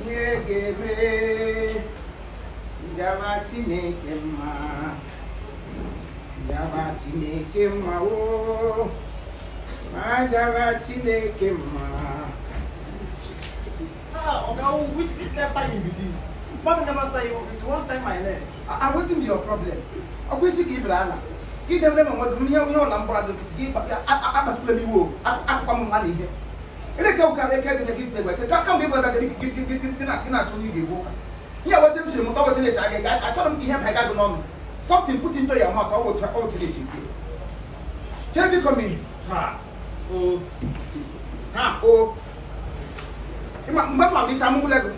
Ihe ga-eme njaba Chineke mma, njaba Chineke mma o, ma njaba Chineke mma. Ah, Oga, which type time be this? Mama never style you, you wan tie my leg. Ah, wetin be your problem? Ọkwa isi ka ị bịara ala ka ị debere m onwe gị ihe ihe ụlọ mkpọrọ dị gị akpasịkwala m iwe o akụkwa m mmadụ ihe eleke ụka eke gị gị tegwe ka kamgbe ị gwara gị gị na-achụ onye ị ga-egbu ụka ihe weta m siri mụta weta na-eche aga achọrọ m ka ihe banye gị n'ọnụ. Something put into your mouth, ọ wụtụ ọ wụtụ na-eche gị chere biko m ihe. Ha, o. Ha o, ịma mgbe m lara isi amụgbula ego,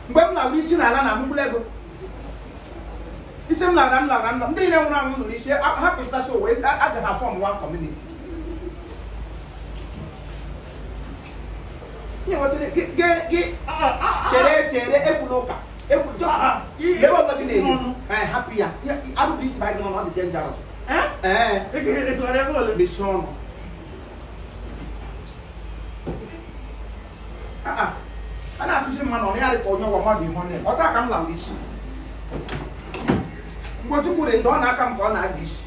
mgbe m lara isi n'ala na amụgbula ego isi m lara m lara ndị niile nwụrụ anwụ nụrụ isi ha pụtasị ụwa agaghị a-form one community. Ihe nwetara gị gị chere chere ekwula ụka ekwu just ebe ọbụla gị na-eri. Ee, hapụ ya, arụbụ isi ba gị n'ọnụ, ọ dị dangerous. Ee, mechie ọnụ. A na-akụziri mmadụ ọnụ ya dị ka onye ọgwa mmadụ ihe ọ na-eme ọta ka m lara isi mgbe Chukwu dị ndụ ọ na-aka m ka ọ na-aga isi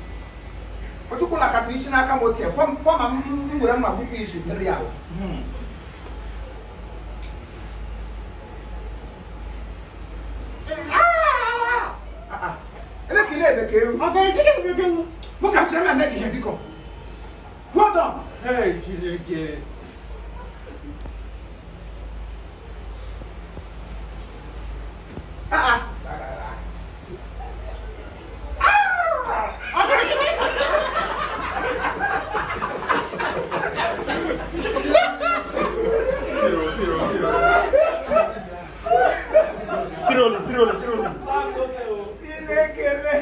Ojukwu lakata isi n'aka m otu fọma m were mma gbupụ isi dịrị ya ala. Ebe ka ị na-ebe ka ewu. Mụ ka m chere m eme gị ihe biko. Hold on. Hey, Chineke. Ah ah. Chineke le.